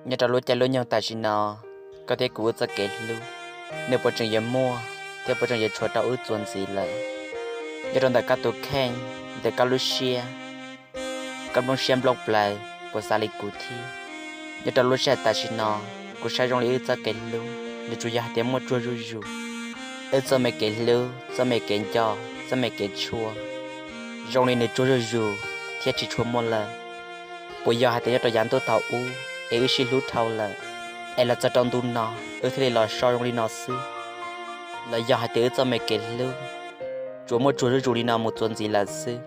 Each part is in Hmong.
Nyob rau lub caij lub nyoog tam sim no, koj thiab kuv wb txoj kev hlub, nws puas tseem yuav muaj thiab puas tseem yuav tshuav rau wb txuas ntxiv lawm? Nyob rau ntawm koj tus kheej, ntawm koj lub siab, koj nplooj siab nplooj plawv puas xav li kuv thiab? Nyob rau lub sij hawm tam sim no, kuv saib zoo li wb txoj kev hlub nws tsuas yog hais tias muaj tsuag zuj zus. Wb txoj me kev hlub, txoj me kev nco, txoj me kev tshua, zoo li nws tsuag zuj zus thiab tsis tshua muaj lawm. Puas yog hais tias nyob rau yav ntuj thaum ub es wb sib hlub dhau lawm, es los txog rau ntu no wb thiaj li los so zoo li no xwb? Los yog hais tias wb txoj me kev hlub tsuas muaj tsuag zuj zus li no mus txuas ntxiv lawm xwb?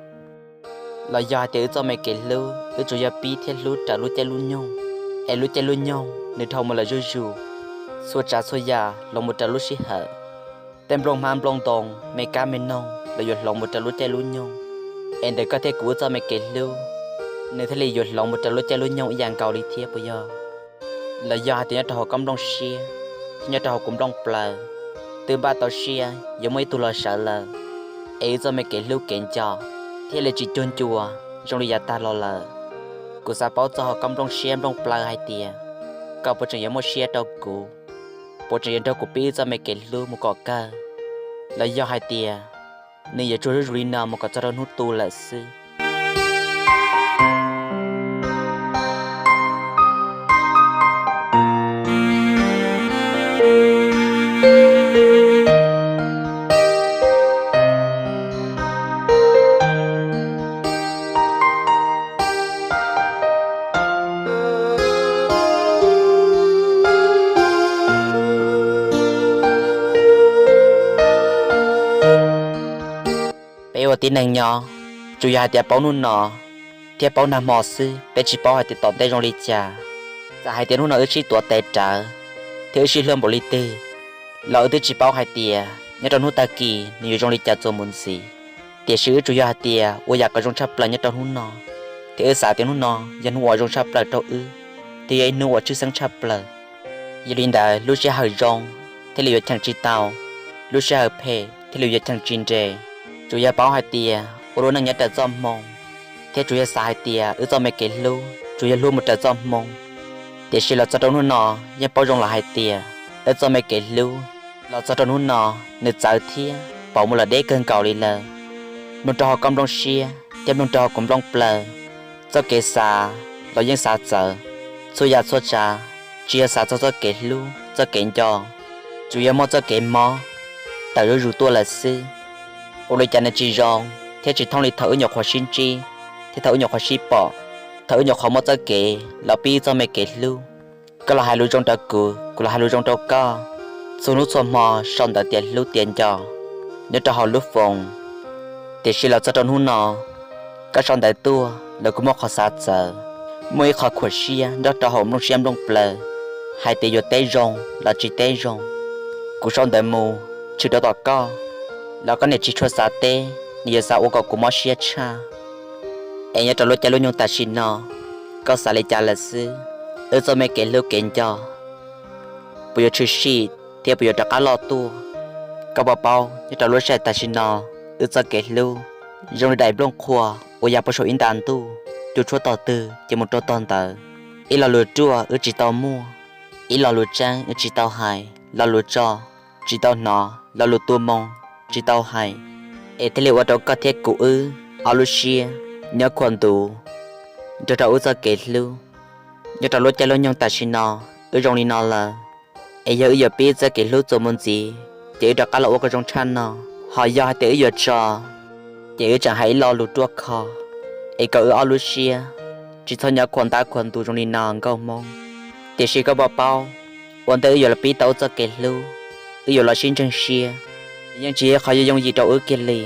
Los yog hais tias wb txoj me kev hlub wb tsuas yog pib thiab hlub raws lub caij lub nyoog, es lub caij lub nyoog nws dhau mus lawm zuj zus, txhua tsav txhua yam hloov mus raws lub sij hawm. Tej nplooj hmab nplooj ntoo, me kab me noog los yuav hloov mus raws lub caij lub nyoog, es ntawm koj thiab kuv wb txoj me kev hlub nws thiaj li yuav hloov mus raws lub caij lub nyoog ib yam nkaus li thiab puas yog? Los yog hais tias nyob rau hauv koj nplooj siab thiab nyob rau hauv kuv nplooj plawv, twb npaj tau siab yuav muaj ib tug los sawv lawm, es wb txoj me kev hlub kev nco thiaj li tsis cuag ncua zoo li yav tag los lawm. Kuv xav paub txog hauv koj nplooj siab nplooj plawv hais tias koj puas tseem yuav muaj siab rau kuv, puas tseem yuav nrog kuv pib wb txoj me kev hlub mus kom kawg, los yog hais tias nws yuav tsuag zuj zus li no mus kom txog rau hnub tu lawm xwb? Peb ua tib neeg nyob, tsuas yog hais tias paub hnub no thiab paub nag hmo xwb, peb tsis paub hais tias tom ntej zoo li cas. Txawm hais tias hnub no wb sib tuav tes rawv thiab wb sib hlub npaum li twg, los wb twb tsis paub hais tias nyob rau hnub tag kis nws yuav zoo li cas txuas mus ntxiv. Tiam sis wb tsuas yog hais tias ua yam kom zoo tshaj plaws nyob rau hnub no, thiab wb xav tias hnub no yog hnub uas zoo tshaj plaws rau wb, thiab yog ib hnub uas tshwj xeeb tshaj plaws. Yog li ntawd lub sij hawm zoo thiaj li yuav cheem tsis tau, lub sij hawm phem thiaj li yuav cheem tsis nres. Tsuas yog paub hais tias ua lub neej nyob raws txoj hmoo, thiab tsuas yog xav hais tias wb txoj me kev hlub tsuas yog hlub mus raws txoj hmoo. Tiam sis los txog rau hnub no yeej paub zoo lawm hais tias wb txoj me kev hlub los txog rau hnub no nws txawv thiab pom mus lawm deb kawg nkaus li lawm. Mloog rau hauv koj nplooj siab thiab mloog rau hauv kuv nplooj plawv, txoj kev xav los yeej xav txawv. Txhua yam txhua tsav tsis yog xav txog txoj kev hlub txoj kev nco, tsuas yog muaj txoj kev mob tawm zuj zus tuaj lawm xwb. Ua li cas nws tsis zoo thiab tsis thooj li thaum wb nyuam qhuav sib ntsib thiab thaum wb nyuam qhuav sib pom, thaum wb nyuam qhuav muaj txoj kev los pib wb txoj me kev hlub. Koj los hais lus zoo rau kuv, kuv los hais lus zoo rau koj, txhua hnub txhua hmo sau ntawv tias hlub tias nco nyob rau hauv lub foos. Tiam sis los txog rau hnub no, koj sau ntawv tuaj los kuv muaj qhov xav txawv, muaj ib qho khuam siab nyob rau hauv nplooj siab nplooj plawv, hais tias yuav teb zoo los tsis teb zoo. Kuv sau ntawv mus tshwm rau tom koj, los koj niam tsis tshua xav teb, nws yuav xav ua kom kuv mob siab tshaj. Es nyob rau lub caij lub nyoog tam sim no, koj xav li cas lawm xwb? Wb txoj me kev hlub kev nco puas yuav tshwm sim thiab puas yuav rov qab loj tuaj? Koj puas paub nyob rau lub sij hawm tam sim no, wb txoj kev hlub zoo li daim nplooj qhuav uas ya puag saum ib nta ntuj, cua tshuab tog twg ces mus rau tog ntawd. Ib lo lus ruaj wb tsis tau muaj, ib lo lus tseeb wb tsis tau hais, lo lus tso tsis tau hnov, lo lus tu moo tsis tau hais, es thiaj li ua rau koj thiab kuv wb ob lub siab nyob khuam ntuv nrog rau wb txoj kev hlub. Nyob rau lub caij lub nyoog tam sim no, wb zoo li no lawm, es yog wb yuav pib txoj kev hlub txuas mus ntxiv ces wb rov qab los ua kom zoo tshaj no. Ho yog hais tias wb yuav tso, ces wb tseem hais ib lo lus ruaj khov, es kom wb ob lub siab tsis txhob nyob khuam ntab khuam ntuv zoo li no nkauj Hmoob. Tiam sis koj puas paub, ua ntej wb yuav los pib tau wb txoj kev hlub, wb yuav los sib ntseeg siab, yeej tsis yog qhov yooj yooj yim rau wb kiag li.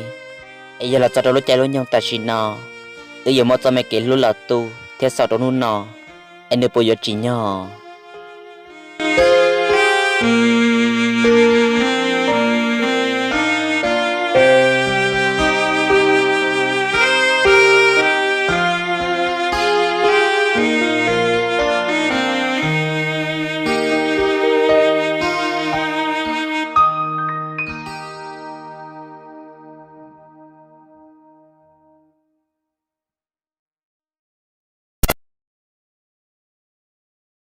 Es yog los txog rau lub caij lub nyoog tam sim no, wb yuav muab txoj me kev hlub los tu thiab xaus rau hnub no, es nws puas yuav tsim nyog?